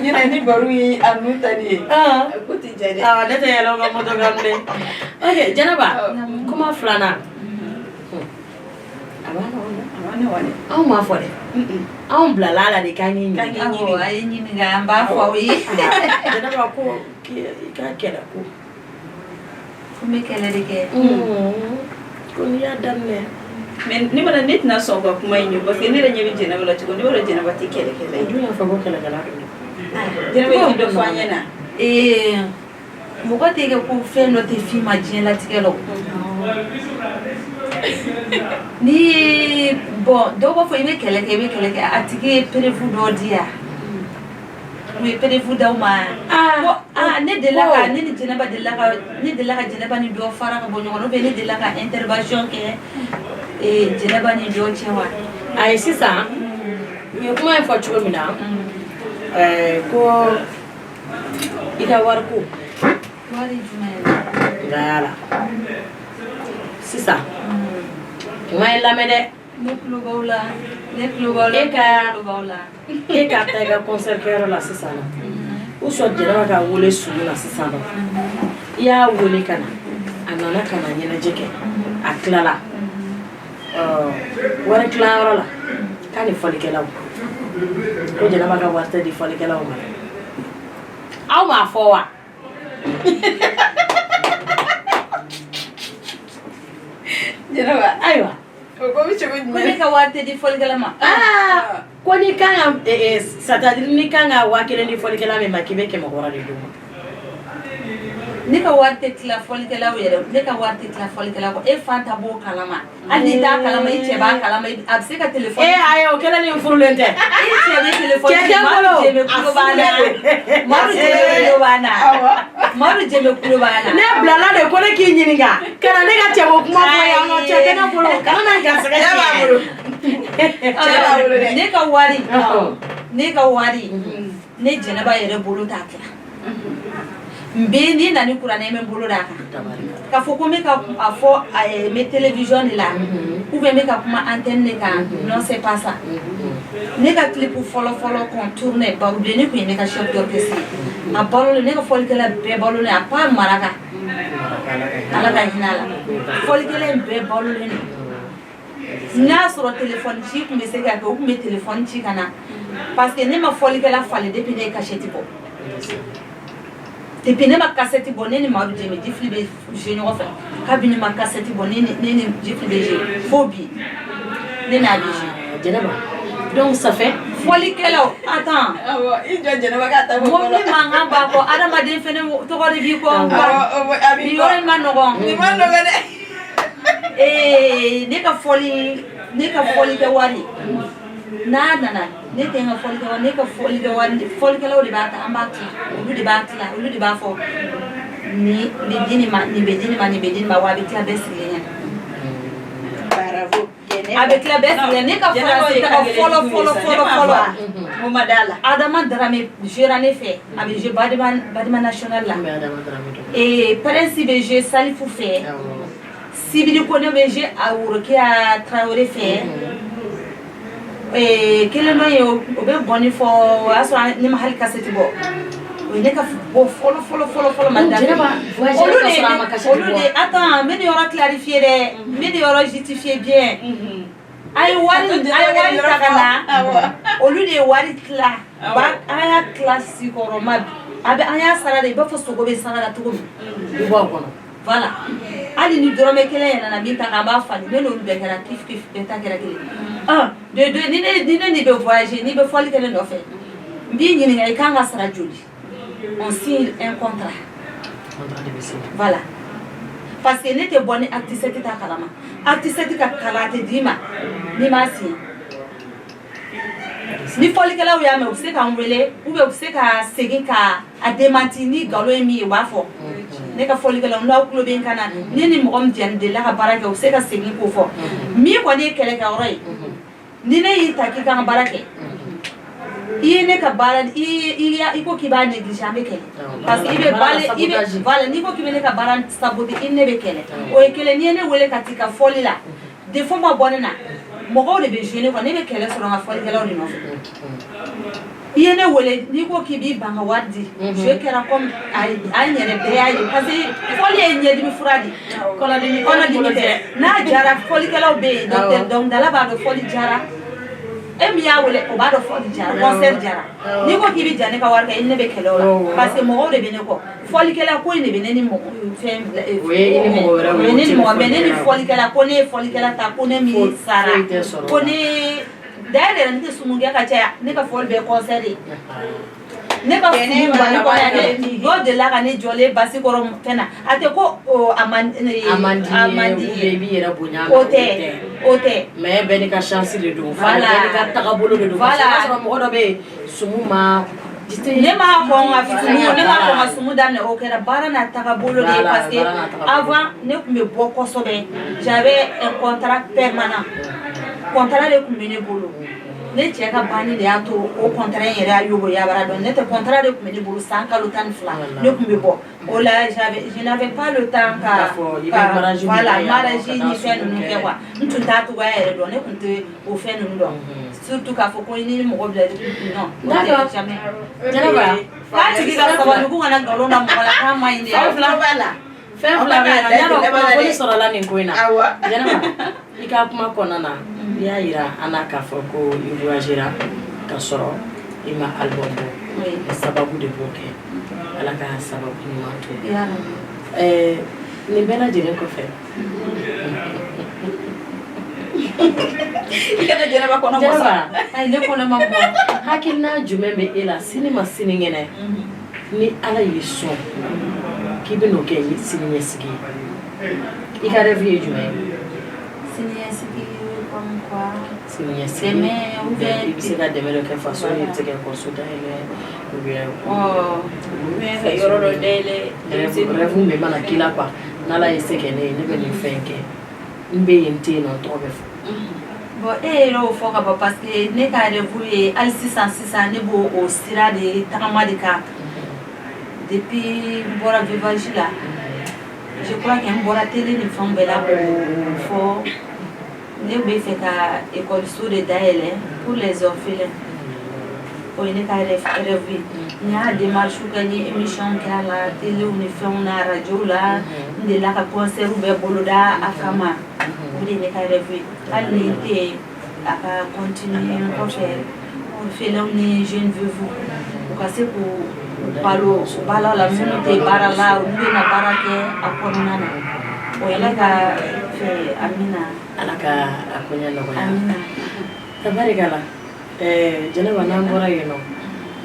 Ɲinɛ ni baro ye a nun ta nin ye. Ko tɛ ja dɛ. Awɔ, ne tɛ yɛlɛ o ka moto kan bilen. Ok, Jɛnɛba, kuma filanan, a b'a nɔgɔn dɛ. A ma nɔgɔn dɛ. Anw m'a fɔ dɛ, anw bilala a la de k'an k'i K'an ɲininka. k'i Awɔ, a ye ɲininka, an b'a fɔ aw ye. Jɛnɛba ko i ka kɛlɛ ko. Ko n bɛ kɛlɛ de kɛ. Ko n'i y'a daminɛ. Mais ne mana, ne tɛna sɔn ka kuma in ye, parce que ne yɛrɛ ɲɛ bɛ Jɛnɛba la cogo, ne b'a dɔn Jɛnɛba tɛ kɛlɛkɛla ye. Dun y'a fɔ ko kɛlɛkɛla de don. Jɛnɛba, i dɔ fɔ an ɲɛna. Mɔgɔ tɛ kɛ ko fɛn dɔ tɛ f'i ma diɲɛlatigɛ la o. Ni ye, bon, dɔw b'a fɔ i bɛ kɛlɛ kɛ, i bɛ kɛlɛ kɛ, a tigi ye preuve dɔ di yan, u ye preuve d'aw ma. Ko aa, ne delila ka, ne ni Jɛnɛba delila ka, ne delila ka Jɛnɛba ni dɔ fara ka bɔ ɲɔgɔn na, ou bien ne delila ka intervention kɛ Jɛnɛba ni dɔ cɛ wa? Ayi, sisan u ye kuma in fɔ cogo min na, ko i ka wari ko. Wari jumɛn? Voilà, sisan kuma in lamɛn dɛ. Ne tulo b'aw la, ne tulo b'aw la. Ne tulo b'aw la. E ka taa i ka concert kɛyɔrɔ la sisan nɔ, ou soit Jɛnɛba ka wele sugu la sisan nɔ, i y'a wele ka na, a nana ka na ɲɛnajɛ kɛ, a tilala, wari tilayɔrɔ la, k'a ni fɔlikɛlaw ko Jɛnɛba ka wari tɛ di fɔlikɛlaw ma. Aw m'a fɔ wa? Jɛnɛba. Ayiwa. O ko bɛ cogo Ko jumɛn? ne ka wari tɛ di fɔlikɛla ma? Aa, ko n'i kan ka c'est à dire n'i kan ka 1000 di fɔlikɛla min ma, k'i bɛ 600 de d'o ma. Ne ka wari tɛ tila fɔlikɛlaw yɛrɛ, ne ka wari tɛ tila fɔlikɛlaw kɔ. E fan ta b'o kalama, hali n'i t'a kalama, i cɛ b'a kalama, a bɛ se ka telefɔni. E ayi, o kɛlen ni furulen tɛ. I cɛ bɛ telefɔni. Cɛ tɛ n bolo. Madu Jɛmɛ kulo b'a na, Madu Jɛmɛ kulo b'a na, Madu Jɛmɛ kulo b'a na. Ne bilala de ko ne k'i ɲininka ka na ne ka cɛko kuma fɔ yan nɔ. Cɛ tɛ ne bolo, kana na n garisɛgɛ Cɛ b'a tiɲɛ. bolo. Cɛ b'a bolo dɛ. Ne ka wari, ne ka wari, ne Jɛnɛba yɛrɛ bolo t'a tila. N bɛ n'i nana ni kuranɛ ye, n bɛ n bolo d'a kan k'a fɔ ko n bɛ ka a fɔ n bɛ télévision de la ou bien n bɛ ka kuma antenne de kan. Non, c'est pas ça. Ne ka clip fɔlɔ fɔlɔ qu'on tourne, Barobilenni kun ye ne ka chef d'orchestre ye. A balolen, ne ka fɔlikɛla bɛɛ balolen, à part Maraka, Ala ka hinɛ a la. Fɔlikɛla in bɛɛ balolen don. N'a sɔrɔ téléphone ci tun bɛ se ka kɛ, o tun bɛ téléphone ci ka na, parce que ne ma fɔlikɛla falen depuis ne ye cassette bɔ. Depuis ne ma cassette bɔ, ne ni Madu Jɛmɛ Jifili bɛ jouer ɲɔgɔn fɛ. Kabini ma cassette bɔ, ne ni Jifili bɛ jouer fo bi, ne n'a bɛ jouer. Jɛnɛba, donc ça fait Fɔlikɛlaw, attends. Awɔ, i jɔ Jɛnɛba k'a ta fɔ. Mobili mankan b'a kɔ, adamaden fɛnɛ tɔgɔ de b'i kɔ. Awɔ, a b'i Nin kɔ. yɔrɔ in ma nɔgɔn. Nin ma nɔgɔn dɛ. Ne ka fɔli kɛ wari n'a nana, ne tɛ n ka fɔli kɛ wari, ne ka fɔli kɛ wari, fɔlikɛlaw de b'a ta, an b'a tila, olu de b'a tila, olu de b'a fɔ nin bɛ di nin ma, nin bɛ di nin ma, nin bɛ di nin ma, wa a bɛ tila bɛɛ sigilen ɲɛna. Bravo. A bɛ tila bɛɛ sigilen. Ne ka faransi taga fɔlɔ fɔlɔ fɔlɔ fɔlɔ, Mo ma d'a la. Adama Darame jouera ne fɛ, a bɛ jouer Badima National la. N bɛ Adama Darame dɔn. Prince bɛ jouer Salifu fɛ. Awɔ. Sibiri Kone bɛ jouer a Worokiya Traoré fɛ. Kelen dɔ ye, o bɛ gɔni fɔ, o y'a sɔrɔ ne ma hali kasɛti bɔ. O ye ne ka bɔ fɔlɔ fɔlɔ fɔlɔ fɔlɔ ma daminɛ. Jɛnɛba voyage Olu ka de sɔrɔ a ma kasɛti olu bɔ. de, attends, n bɛ nin yɔrɔ clarifier dɛ, n bɛ nin yɔrɔ justifier bien. A ye wari, a ye wari ta ka na, olu de ye wari tila. An y'a tila sigiyɔrɔma, a bɛ an y'a sara de i b'a fɔ sogo bɛ sara la cogo min. Dubaw kɔnɔ. Voilà, hali ni dɔrɔmɛ kelen yɛlɛnna min ta kan, an b'a falen. Ne n'olu bɛɛ kɛra kif kif, bɛɛ ta kɛra kelen. Un, de deux, ni ne n'i bɛ voyager, n'i bɛ fɔli kɛ ne nɔfɛ, n b'i ɲininka i kan ka sara joli. On signe un contrat. Contrat de bɛ signé. Voilà, parce que ne tɛ bɔ ni acte 7 ta kalama. Acte 7 ka kalan tɛ d'i ma n'i m'a signé. Ni fɔlikɛlaw y'a mɛn, u bɛ se k'an wele ou bien u bɛ se ka segin ka a démenti. Ni nkalon ye min ye, u b'a fɔ. Ne ka fɔlikɛlaw, n'aw tulo bɛ n kan na, ne ni mɔgɔ min jɛni delila ka baara kɛ, u bɛ se ka segin k'o fɔ. Min kɔni ye kɛlɛkɛyɔrɔ ye, ni ne y'i ta k'i ka n ka baara kɛ, i ye ne ka baara, i ko k'i b'a négliger, an bɛ kɛlɛ, parce que i bɛ bale, i bɛ, voilà, n'i ko k'i bɛ ne ka baara saboter, i ni ne bɛ kɛlɛ. O ye kelen. N'i ye ne wele ka t'i ka fɔli la, défaut ma bɔ ne na, mɔgɔw de bɛ jouer ne kɔ. Ne bɛ kɛlɛ sɔrɔ n ka fɔlikɛlaw de nɔfɛ. I ye ne wele, n'i ko k'i b'i ban ka wari di, jeu kɛra comme an yɛrɛ bɛɛ y'a ye, parce que fɔli ye ɲɛdimi fura de ye. Kɔnɔdimi. Kɔnɔdimi tɛ. N'a jara, fɔlikɛlaw bɛ yen, docteur dɔnkilidala b'a dɔn fɔli jara. E min y'a wele, o b'a dɔn fɔli jara, concert jara. N'i ko k'i bɛ ja ne ka wari kɛ, i ni ne bɛ kɛlɛ o la, parce que mɔgɔw de bɛ ne kɔ. Fɔlikɛla ko in de bɛ ne ni mɔgɔ fɛn. O ye i ni mɔgɔ wɛrɛw ye, O ye ne ni o tɛ mɔgɔ, mais ne ni fɔlikɛla. Fɔlikɛla ko ne ye fɔlikɛla ta ko ne min sara. Foyi tɛ sɔrɔ o Ko la. ne d'ailleurs yɛrɛ, ne tɛ sumu kɛ ka caya. Ne ka fɔli bɛɛ concert ye. Ne ka Kɛnɛ sumu ma Mali laban kɔnɔ yan, yɛrɛ. Dɔw delila ka ne jɔlen basi kɔrɔ fɛn na, a tɛ ko a man A man di a ye man di ou bien i b'i yɛrɛ bonya a la, o tɛ, o tɛ. Mais bɛɛ n'i ka chance de don. Voilà. Bɛɛ n'i ka tagabolo de don, parce que Voilà. i b'a sɔrɔ mɔgɔ dɔ bɛ yen, sumu ma Ne m'a fɔ n ka sumu, ne m'a fɔ n ka sumu daminɛ. O kɛra baara n'a tagabolo de ye, Voilà, parce que baara n'a tagabolo. avant, ne tun bɛ bɔ kosɛbɛ. J'avais un contrat permanent, contrat de tun bɛ ne bolo. Ne cɛ ka banni de y'a to o contrat in yɛrɛ y'a yobo yabara dɔn. Ne tɛ, contrat de tun bɛ ne bolo san kalo 12. Ne tun bɛ bɔ o la, je n'avais pas le temps ka K'a fɔ i bɛ mariage min voilà, kɛ yan nɔ, mariage ka ni taa fɛn sugu ninnu kɛ. kɛ quoi. N tun t'a cogoya yɛrɛ dɔn, ne tun tɛ o fɛn ninnu dɔn, surtout k'a fɔ ko ni mɔgɔ bila, non, o tɛ, D'accord. jamais. Jɛnɛba. K'a tigi ka sabali, k'u kana nkalon da mɔgɔ la, k'a ma ɲi dɛ. Fɛn fila b'a la. Fɛn fila bɛ yen nɔ, y'a dɔn kunnafoni sɔrɔla nin ko in na. Awɔ. Jɛnɛba, i ka kuma kɔnɔna na, i y'a yira an na k'a fɔ ko i voyagera ka sɔrɔ i ma album bɔ. Oui. Sababu de b'o kɛ, Ala ka sababu ɲuman to. Ya Rabbi. Nin bɛɛ lajɛlen kɔfɛ, I kana Jɛnɛba kɔnɔ bɔ sa. Jɛnɛba, Ayi, ne kɔnɔ ma bɔ. Hakilina jumɛn bɛ e la sini ma sinikɛnɛ, ni Ala y'i sɔn k'i bɛ n'o kɛ sini ɲɛsigi ye, i ka rêve ye jumɛn ye? Siniɲɛsigi comme quoi? Sini ɲɛsigi. Dɛmɛ ou bien I bɛ se ka dɛmɛ dɔ kɛ faso ye, i bɛ se ka ekɔliso dayɛlɛ ou bien Ɔ, ou bien ka yɔrɔ dɔ dayɛlɛ. Rêve min mana k'i la quoi, n'Ala ye se kɛ ne ye, ne bɛ nin fɛn kɛ, n bɛ yen, n tɛ yen nɔ, n tɔgɔ bɛ fɔ. Bon, e yɛrɛ y'o fɔ ka ban, parce que ne ka rêve ye hali sisan sisan, ne b'o o sira de tagama de kan. Depuis n bɔra veuvage la, je crois que n bɔra télé ni fɛnw bɛɛ la k'o fɔ, ne bɛ fɛ ka ekɔliso de dayɛlɛ pour les orphelins. O ye ne ka rêve ye. N y'a démarche kɛ, n ye émission kɛ a la téléw ni fɛnw na, radio la, n delila ka concert bɛɛ boloda a kama. O de ye ne ka rêve ye. Hali ni n tɛ yen, a ka continuer n kɔfɛ, orphelins ni jeunes veuves, u ka se k'u balo u balo la, minnu tɛ baara la, olu bɛ na baara kɛ a kɔnɔna na. O ye ne ka fɛ. Amina. Ala ka a koɲɛ nɔgɔya. Amina. Tabarikala. Jɛnɛba, n'an bɔra yen nɔ,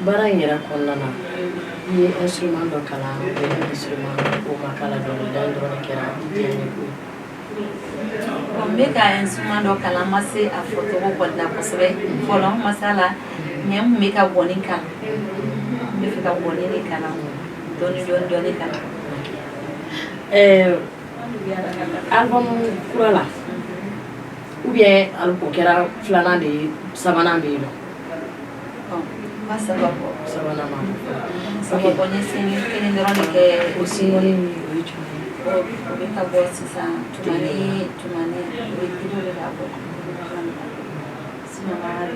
baara in yɛrɛ kɔnɔna na, i ye instrument dɔ kalan, o ye instrument o ma kala, dɔnkilida in dɔrɔn de kɛra i diya ye ko ye? Bon, n bɛ ka instrument dɔ kalan, n ma se a fɔcogo kɔni na kosɛbɛ fɔlɔ, n ma se a la, mais n tun bɛ ka gɔni kalan. N bɛ fɛ ka gɔni de kalan dɔɔni dɔɔni dɔɔni kalan. Album kura la ou bien o kɛra filanan de ye, sabanan bɛ yen nɔ? Bon, n ma saba bɔ. Sabanan ma bɔ fɔlɔ. Saba bɔ, n ye single kelen dɔrɔn de kɛ. O single in, o ye jumɛn ye? O bɛ ka bɔ sisan, tumani tumani, o ye video de ka bɔ, sinon ma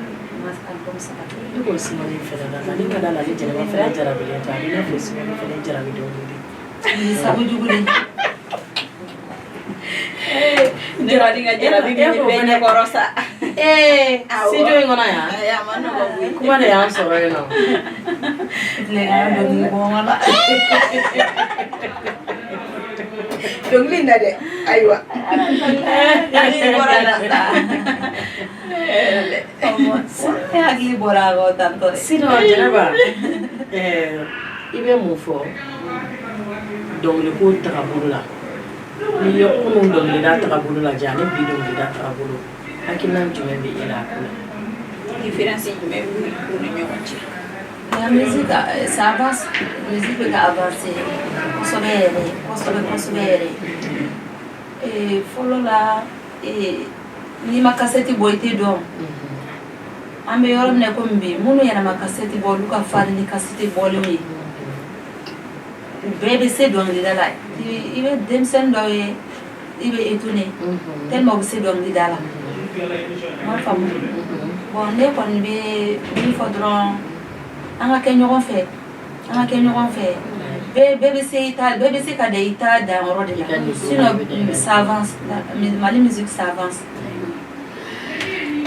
album saba kɛ. Ne k'o single in fɛnɛ da ne ma da la, ni Jɛnɛba fɛnɛ jarabilen tɛ, a bɛ i n'a fɔ single fɛnɛ jarabi dɔɔnin de. Nin ye sabu jugu de. Ne kɔni ka jarabi bɛ ne bɛɛ ɲɛkɔrɔ sa. Ee, studio in kɔnɔ yan. Ayi, a ma nɔgɔn koyi. Kuma de y'an sɔrɔ yen nɔ. Ne ka dɔnkili bɔ n kɔnɔ. Dɔnkili in na dɛ, ayiwa. Hakili bɔra la sa. Ne hakili bɔra a kɔ tantɔ dɛ. Sinon Jɛnɛba, i bɛ mun fɔ dɔnkiliko tagabolo la? N'i ye kunun dɔnkilida tagabolo lajɛ ani bi dɔnkilida tagabolo, hakilina jumɛn bɛ e la a ko la? Différence jumɛn b'u ni ɲɔgɔn cɛ? La musique, ça avance. Musique bɛ ka avancer kosɛbɛ yɛrɛ, kosɛbɛ kosɛbɛ yɛrɛ. Fɔlɔ la, n'i ma kasɛti bɔ, i tɛ dɔn. An bɛ yɔrɔ min na komi bi, minnu yɛrɛ ma kasɛti bɔ, olu ka farin ni kasɛti bɔlenw ye. U bɛɛ bɛ se dɔnkilida la. I bɛ denmisɛnnin dɔw ye, i bɛ étonné tellement u bɛ se dɔnkilida la. N m'a faamu. Bon, ne kɔni bɛ min fɔ dɔrɔn, an ka kɛ ɲɔgɔn fɛ, an ka kɛ ɲɔgɔn fɛ. Bɛɛ bɛ se i ta, bɛɛ bɛ se ka dan i ta danyɔrɔ de I ka la. niveau Sinon bɛ dan. ça avance. Mali musique, ça avance.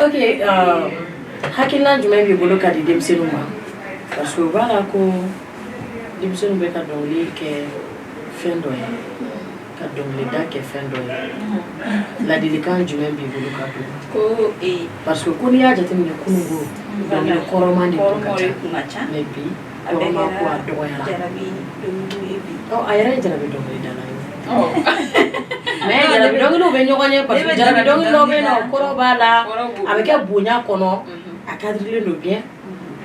Ok, hakilina jumɛn b'i bolo ka di denmisɛnninw ma? Parce que u b'a la ko denmisɛnninw bɛ ka dɔnkili kɛ fɛn dɔ ye, ka dɔnkilida kɛ fɛn dɔ ye. Ladilikan jumɛn b'i bolo ka don? Ko Parce que ko n'i y'a jateminɛ, kununko dɔnkili kɔrɔman de tun ka kɔrɔmaw de ca, kun ka ca. mais bi A bɛɛ kɔrɔman ko a kɛra dɔgɔyara. jarabi dɔnkiliw ye bi. Ɔ, a yɛrɛ ye jarabi dɔnkilidala ye. Mais jarabi dɔnkiliw bɛ ɲɔgɔn ɲɛ, parce Ne que bɛ jarabi jarabi dɔnkili dɔw bɛ yen nɔ, dɔnkili da. kɔrɔ b'a la, Kɔrɔ b'o a bɛ kɛ bonya kɔnɔ, a cadrelen don bien.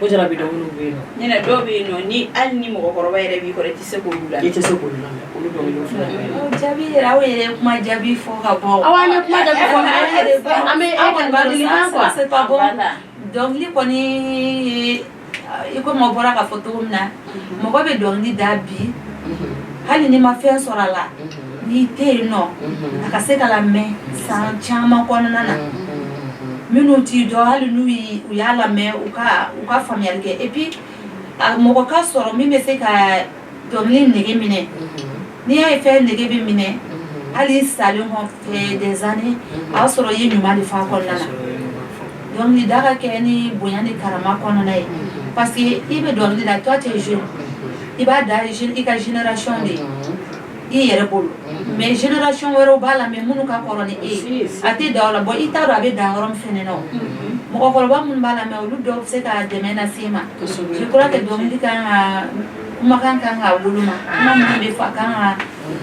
O jarabi dɔnkiliw bɛ yen nɔ. Ɲinɛ dɔw bɛ yen nɔ, ni hali ni mɔgɔkɔrɔba yɛrɛ b'i kɔrɔ, i tɛ se k'olu I lamɛn. tɛ se k'olu lamɛn, olu dɔnkiliw fana bɛ yen nɔ. O jaabi yɛrɛ, aw yɛrɛ ye kuma jaabi fɔ ka bɔ. Awɔ, an ye kuma jaabi fɔ, mais an bɛ e kɔni ladilikan quoi. C'est pas bon. Voilà. Dɔnkili kɔni ye, i komi aw bɔra k'a fɔ cogo min na, mɔgɔ bɛ dɔnkili da bi, hali n'i ma fɛn sɔrɔ a la, n'i tɛ yen nɔ, a ka se ka lamɛn san caman kɔnɔna na. Minnu t'i dɔn, hali n'u u y'a lamɛn, u ka faamuyali kɛ. Et puis a mɔgɔ ka sɔrɔ min bɛ se ka dɔnkili nege minɛ. N'i y'a ye fɛn nege bɛ minɛ, hali i salen kɔfɛ des années, a y'a sɔrɔ i ye ɲuman de fɔ a kɔnɔna na. Dɔnkili da ka kɛ ni bonya ni karama kɔnɔna ye, parce que i bɛ dɔnkili da, toi tu es jeune, i b'a da i ka génération de ye i yɛrɛ bolo, mais génération wɛrɛw b'a la, mais minnu ka kɔrɔ ni e ye, a tɛ da o la. Bon, i t'a dɔn a bɛ dan yɔrɔ min fɛnɛ na. O mɔgɔkɔrɔba minnu b'a la, mais olu dɔw bɛ se ka dɛmɛ lase i ma. Je crois que dɔnkili kan ka kumakan kan ka woloma, kuma minnu bɛ fɔ, a kan ka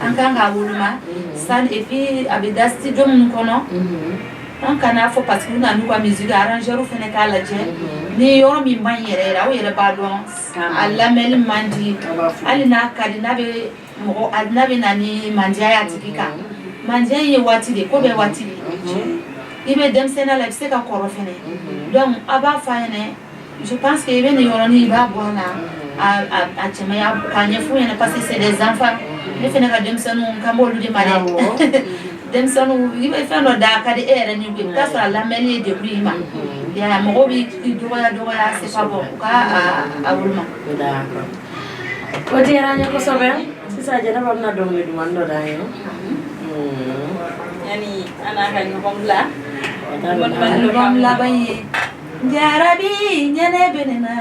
an kan ka woloma san. Et puis a bɛ da studio minnu kɔnɔ, an kana fɔ parce que u nana n'u ka musique, arrangeur fɛnɛ k'a lajɛ ni yɔrɔ min man ɲi yɛrɛ yɛrɛ. Aw yɛrɛ b'a dɔn a lamɛnni man di. Hali n'a ka di, n'a bɛ mɔgɔ, n'a bɛ na ni mandiya ye a tigi kan, mandiya in ye waati de ko bɛɛ, waati de. I bɛ denmisɛnninya la, i bɛ se ka kɔrɔ fɛnɛ. Donc a b'a fɔ a ɲɛna, je pense que i bɛ nin yɔrɔnin, i b'a bɔ a la, a cɛmaya k'a ɲɛf'u ɲɛna, parce que c'est des enfants. Ne fɛnɛ ka denmisɛnninw kan b'olu de ma dɛ. Denmisɛnninw, i bɛ fɛn dɔ da, a ka di e yɛrɛ ni, i bɛ taa sɔrɔ a lamɛnni ye degun y'i ma. Ya mɔgɔw b'i dɔgɔya dɔgɔya, c'est pas bon. U ka a woloma. D'accord, o diyara an ye kosɛbɛ. Sisan Jɛnɛba bɛna dɔnkili duman dɔ d'an ye. Yani an n'a ka ɲɔgɔn bila. Album laban ye jarabi ɲɛnɛ bɛ ne na,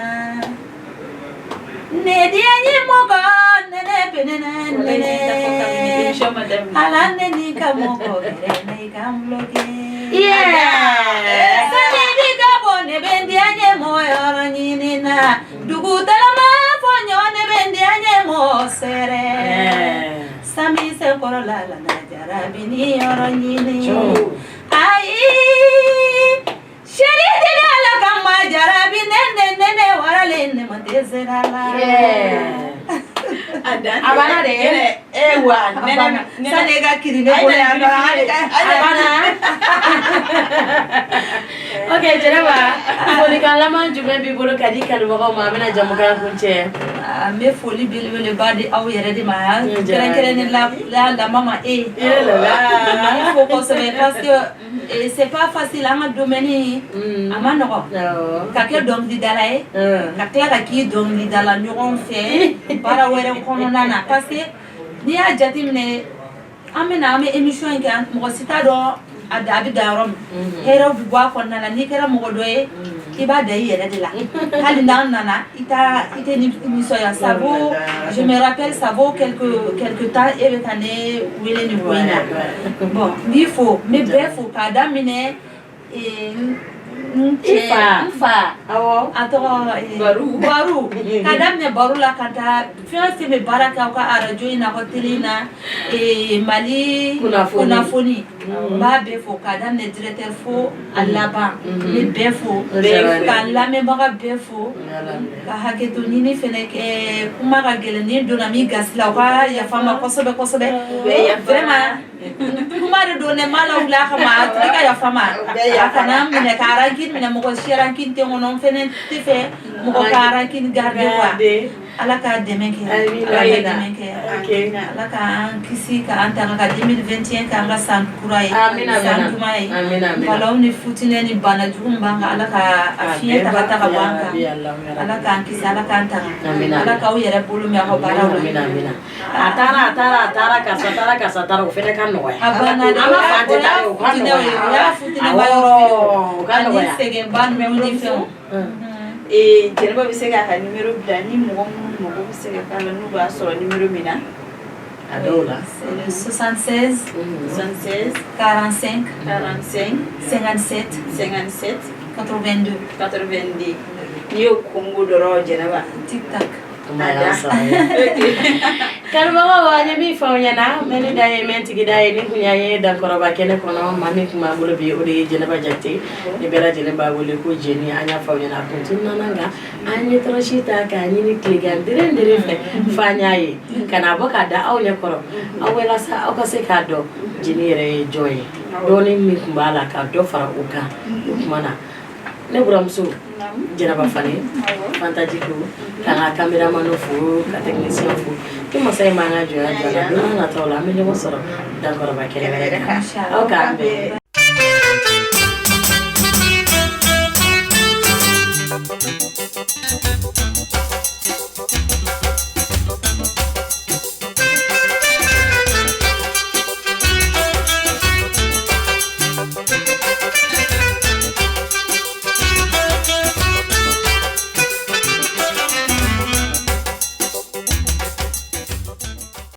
ne diya ye mɔgɔ nɛnɛ bɛ ne na, nɛnɛ ala ne ni ka mɔgɔ gɛrɛ ne ka n bloqué. Sani bi ka bɔ, ne bɛ n diya ɲɛ mɔgɔ yɔrɔ ɲini na, dugutalama fɔ ɲɔgɔn, ne bɛ n diya ɲɛ mɔgɔ sɛrɛ sami senkɔrɔ la la na jarabi ni yɔrɔ ɲini. Ayi seri deli ala ka ma jarabi nene nene waralen ne ma dɛsɛra la. A banna de. Ewa. Sani e ka kiri ne bolo yan dɔrɔn, A banna. Ok Jɛnɛba, folikan laban jumɛn b'i bolo ka di kanubagaw ma? An bɛna jamukan kuncɛ. N bɛ foli belebeleba di aw yɛrɛ de ma, kɛrɛnkɛrɛnnen la la mama e. N fo kosɛbɛ, parce que c'est pas facile, an ka domaine a ma nɔgɔn ka kɛ dɔnkilidala ye, ka tila ka k'i dɔnkilidala ɲɔgɔn fɛ baara wɛrɛ kɔnɔna na, parce que n'i y'a jateminɛ, an bɛ na, an bɛ émission in kɛ, mɔgɔ si t'a dɔn. a bɛ dan yɔrɔ min, hɛrɛw bɛ bɔ a kɔnɔna la. N'i kɛra mɔgɔ dɔ ye, i b'a da i yɛrɛ de la. Hali n'an nana, i t'a i tɛ nisɔndiya. Ça vaut, je me rappelle, ça vaut quelque temps, e bɛ ka ne wele nin ko in na. Bon, n b'i fo, n bɛ bɛɛ fo k'a daminɛ n cɛ, I fa. N fa. A tɔgɔ Baru. Baru, k'a daminɛ baro la ka taa fɛn o fɛn bɛ baara kɛ aw ka arajo in na, aw ka télé in na, Mali Kunnafoni. Kunnafoni, n b'a bɛɛ fo k'a daminɛ directeur fo a laban. N bɛ bɛɛ fo, Bɛɛ fo. ka lamɛnbaga bɛɛ fo, ka hakɛto ɲini fɛnɛ kɛ. Kuma ka gɛlɛn, ni donna min gasi la, u ka yafa n ma kosɛbɛ kosɛbɛ. Bɛɛ yafa. Vraiment, kuma de don ne ma lawuli a kama. A tigi ka yafa n ma. Bɛɛ yafa. A kana n minɛ ka rancune minɛ. Mɔgɔ si rancune tɛ n kɔnɔ, n fɛnɛ tɛ fɛ mɔgɔ ka rancune garder quoi. Ala ka dɛmɛ kɛ. Amina. Ala ka dɛmɛ kɛ. Ala k'an kisi k'an tanga ka 2021 k'an ka san kura ye, Amina, san amina. duman ye. Amina, amina. Balaw ni futinɛ ni bana jugu min b'an kan, Ala ka a fiɲɛ ta ka ta ka bɔ an kan. Ala k'an kisi, Ala k'an tanga. Amina. Ala k'aw yɛrɛ bolo mɛn aw ka baaraw la. Amina, amina. A taara, a taara, a taara, karisa taara, karisa taara, o fɛnɛ ka nɔgɔya. A banna dɛ. An b'a fɔ an tɛ taa ye, o ka O y'a futinɛw ye, nɔgɔya. o y'a futinɛba yɔrɔ Awɔ, ye. o ka Ani nɔgɔya. sɛgɛnba ninnu ni fɛnw. Jɛnɛba bɛ se k'a ka numéro bila ni mɔgɔ minnu mago bɛ se ka k'a la, n'u b'a sɔrɔ numéro min na. A dɔw la. C'est le 76 76 45 45 57 57 82. 82. N'i y'o kongo dɔrɔn, Jɛnɛba. Tic tac. Kuma y'an sɔrɔ ye. Kanubagaw, an ye min fɔ aw ɲɛna, mɛ ne da ye, mɛ tigi da ye, ni kun y'an ye dankɔrɔba kɛnɛ kɔnɔ. Maa min kun b'an bolo bi, o de ye Jɛnɛba Jakite, ni bɛɛ lajɛlen b'a wele ko Jeni. An y'a fɔ aw ɲɛna, a kun tununna, nka an ye tɔrɔsi ta k'a ɲini tilegan deren deren fɛ f'an y'a ye ka n'a bɔ k'a da aw ɲɛ kɔrɔ aw walasa aw ka se k'a dɔn Jeni yɛrɛ ye jɔn ye. Dɔɔni min kun b'a la, ka dɔ fara o kan. O tuma na, ne buramuso Jɛnɛba Fane Fanta Jiko, k'an ka caméraman fo, ka technicien fo, ni masa in m'an ka jɔnya jɔ a la, don n'a nataw la an bɛ ɲɔgɔn sɔrɔ dankɔrɔba kɛnɛ wɛrɛ kan. Aw k'an bɛn.